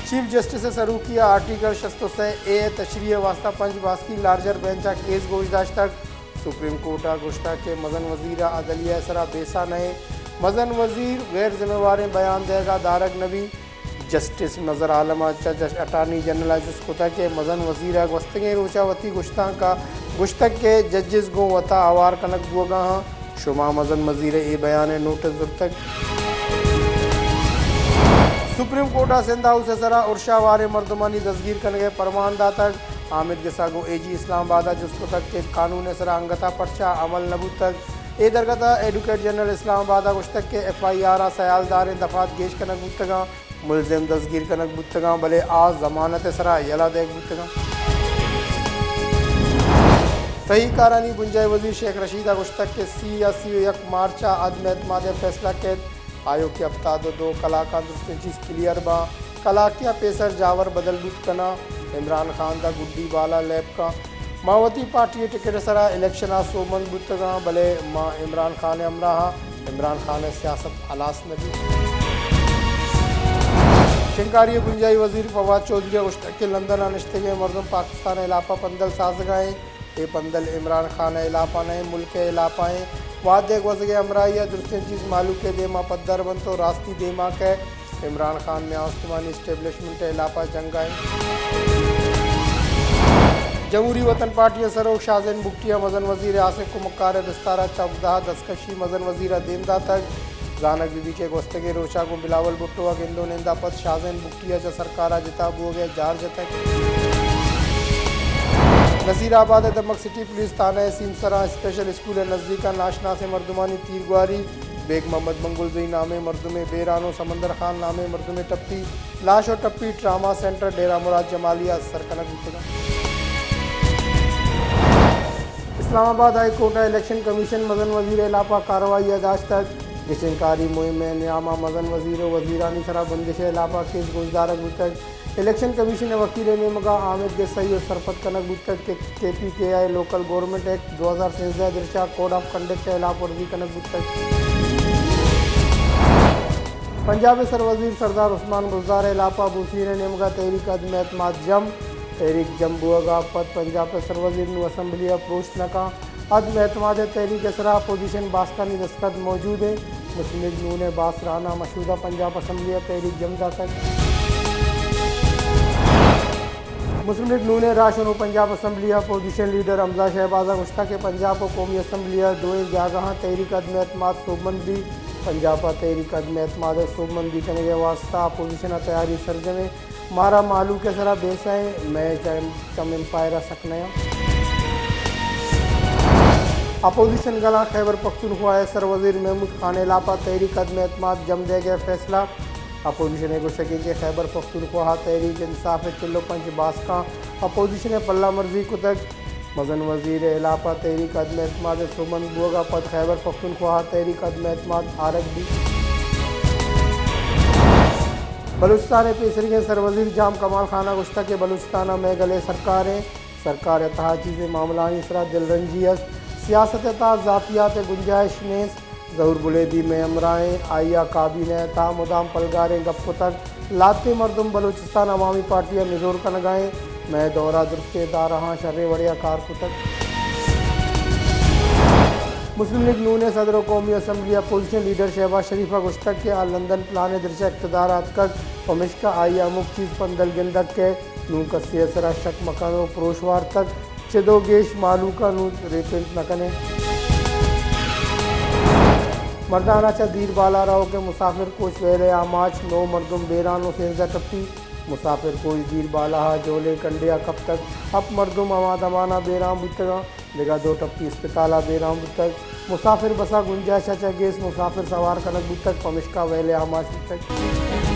Chief justice ءِ سروکی ءَ آرٹیکل شست ءُ سئے اے ءِ تشریح ءِ واستہ پنچ باسکی لارجر بینچ ءَ کیس گوش داشتگ۔ سپریم کورٹ ءَ گوشتگ کہ مزن وزیر ءَ عدلیہ ءِ سرا بیسہ نہ ایں، مزن وزیر غیر ذمہ واریں بیان دئیگ ءَ دارگ نہ بیت۔ جسٹس مظہر عالم ءَ چہ جس-، اٹارنی جنرل ءَ جست کتگ کہ مزن وزیر ءَ گوستگیں روچ ءَ وتی گوشتانک ءَ گوشتگ کہ ججز گوں وتا ہوار کنگ بوگ ءَ آں، شما مزن وزیر ءِ اے بیان ءِ نوٹس زرتگ۔ سپریم کورٹ ءَ سندھ ہاؤس ءِ سرا ارشا واریں مردمانی دزگیر کنگ ءِ پرمان داتگ۔ آمید گس ءَ گوں اے جی اسلام آباد ءَ جست کتگ کہ قانون ءِ سرا انگت ءَ پرچا عمل نہ بوتگ۔ اے درگت ءَ ایڈوکیٹ جنرل اسلام آباد ءَ گوشتگ کہ ایف آئی آر ءَ سیالداریں دفعات گیش کنگ بوتگ آں، ملزم دزگیر کنگ بوتگ آں، بلے آ ضمانت ءِ سرا یلہ دئیگ بوتگ آں۔ تہی کارانی بنجاہی وزیر شیخ رشید ءَ گوشتگ کہ سی یا سی ءُ یک مارچ ءَ عدم اعتماد ءِ فیصلہ کیت، آیوکیں ہپتاد ءُ دو کلاکاں درستیں چیز کلیئر باں۔ کلاکیاں پیسر جاور بدل بوت کناں، عمران خان داں گڈی بالا لیب کاں۔ ما وتی پارٹی ءِ ٹکٹ ءِ سرا الیکشن ءَ سوبمند بوتگاں، بلے ما عمران خان ءِ ہمراہ آں، عمران خان ءِ سیاست ہلاس نہ بیت۔ شنگکاری ءُ بنجاہی وزیر فواد چوہدری ءَ گوشتگ کہ لندن ءَ نشتگیں مردم پاکستان ءِ ہلاپ ءَ پندل سازگ ءَ ایں۔ اے پندل عمران خان ءِ ہلاپ ءَ نہ ایں، ملک ءِ ہلاپ ءَ ایں۔ وھدے گوزگ ءِ ہمراہی ءَ درستیں چیز مھلوک ءِ دیم ءَ پدر بنت ءُ راستی دیم ءَ کئیت۔ عمران خان میان استمانی اسٹیبلشمنٹ ءِ ہلاپ ءَ جنگ ءَ ایں۔ جمہوری وطن پارٹی ءِ سروک شاہ زین بگٹی ءَ مزن وزیر ءِ ہاسیں کمکار ءِ بستار ءَ چہ اگدہ ءَ دزکشی مزن وزیر ءَ دیم داتگ۔ زانگ بہ بیت کہ گوستگیں روچ ءَ گوں بلاول بھٹو ءَ گند ءُ نند ءَ پد شاہ زین بگٹی ءَ چہ سرکار ءَ جتا بوگ ءِ جار جتگ۔ نصیر آباد ءِ دمگ سٹی پولیس تھانہ ءِ سیمسراں اسپیشل اسکول ءِ نزیک ءَ ناشناسیں مردمانی تیرگواری، بیگ محمد منگلزئی نامیں مردمے بیران ءُ سمندر خان نامیں مردمے ٹپی، لاش ءُ ٹپی ٹراما سینٹر ڈیرہ مراد جمالی ءَ سر کنگ بوتگ اَنت۔ اسلام آباد ہائی کورٹ ءَ الیکشن کمیشن مزن وزیر ءِ ہلاپ ءَ کارروائی ءَ داشتگ۔ گچین کاری مہم ءِ نیام ءَ مزن وزیر ءُ وزیرانی سرا بندش ءِ ہلاپ ءَ کیس گوشدارگ بوتگ۔ الیکشن کمیشن ءِ وکیل ءِ نیمگ ءَ آمید گسائی ءَ سرپد کنگ بوتگ کہ کے پی کے آئی لوکل گورنمنٹ ایکٹ دو ہزار سیزدہ ءِ درچ ءَ کوڈ آف کنڈکٹ ءِ ہلاپ ورزی کنگ بوتگ۔ پنجاب ءِ سروزیر سردار عثمان بزدار ءِ ہلاپ ءَ بوسیر ءِ نیمگ ءَ تحریک عدم اعتماد جم۔ تحریک جم بوگ ءَ پد پنجاب ءِ سروزیر نوں اسمبلی ءَ پروشت نہ کنت۔ عدم اعتماد ءِ تحریک ءِ سرا اپوزیشن باسکانی دستخط موجود اِنت۔ مسلم لیگ نون ءِ باسک راہنامہ شودہ پنجاب اسمبلی ءَ تحریک جم داتگ۔ مسلم لیگ نون ءِ راہشون ءُ پنجاب اسمبلی ءِ اپوزیشن لیڈر حمزہ شہباز ءَ گوشتگ کہ پنجاب ءُ قومی اسمبلی ءِ دوئیں جاگہاں تحریک عدم اعتماد سوبمند بیت۔ پنجاب ءَ تحریک عدم اعتماد ءِ سوبمندی کنگ ءِ واستہ اپوزیشن ءِ تیاری سرجم اِنت۔ مارا مہلوک ءِ سرا بیسہ ایں، مئے چم، چم امپائر ءَ سک نہ اَنت۔ اپوزیشن گلاں خیبر پختونخوا ءِ سروزیر محمود خان ءِ ہلاپ ءَ تحریک عدم اعتماد جم دئیگ ءِ فیصلہ۔ اپوزیشن ءِ گوشگ اِنت کہ خیبر پختونخوا ءَ تحریک انصاف ءِ چل ءُ پنچ باسکاں اپوزیشن ءِ پلہ مرزی کتگ۔ مزن وزیر ءِ ہلاپ ءَ تحریک عدم اعتماد ءِ سوبمند بوگ ءَ پد خیبر پختونخوا ءَ تحریک عدم اعتماد آرگ بیت۔ بلوچستان ءِ پیسریگیں سروزیر جام کمال خان ءَ گوشتگ کہ بلوچستان ءَ مئے گل ءِ سرکار اِنت، سرکار ءِ تہا چیزے معاملہانی سرا دلرنجی است، سیاست ءِ تہا ذاتیات ءِ گنجائش نیست۔ ظہور بلیدی مئے ہمراہ ایں، آئی ءَ کابینہ ءِ تہا مدام پلگاریں گپ کتگ۔ لہتیں مردم بلوچستان عوامی پارٹی ءَ نزور کنگ ءَ ایں۔ مئے دور ءَ درستیں ادارہاں شریں وڑے ءَ کار کتگ۔ مسلم لیگ نون ءِ صدر ءُ قومی اسمبلی اپوزیشن لیڈر شہباز شریف ءَ گوشتگ کہ آ لندن پلان ءِ درچ ءَ اقتدار ءَ اتکگ، پمشکا آئی ءَ ہمک چیز پندل گندگ کئیت۔ نوں کسے ءِ سرا شک مکن ءُ پروش وارتگ۔ چد ءُ گیش مہلوک ءَ نوں ریپینٹ نہ کن ایں۔ مردان ءَ چہ دیر بالا روکیں مسافر کوچ ویل ءِ آماچ، نو مردم بیران ءُ سیزدہ ٹپی۔ مسافر کوچ دیر بالا ءَ جہلیں کنڈے ءَ کپتگ، ہپت مردم ہما دمان ءَ بیران بوتگ اَنت، دگہ دو ٹپی اسپتال ءَ بیران بوتگ۔ مسافر بس ءَ گنجائش ءَ چہ گیش مسافر سوار کنگ بوتگ، پمشکا ویل ءِ آماچ بوتگ۔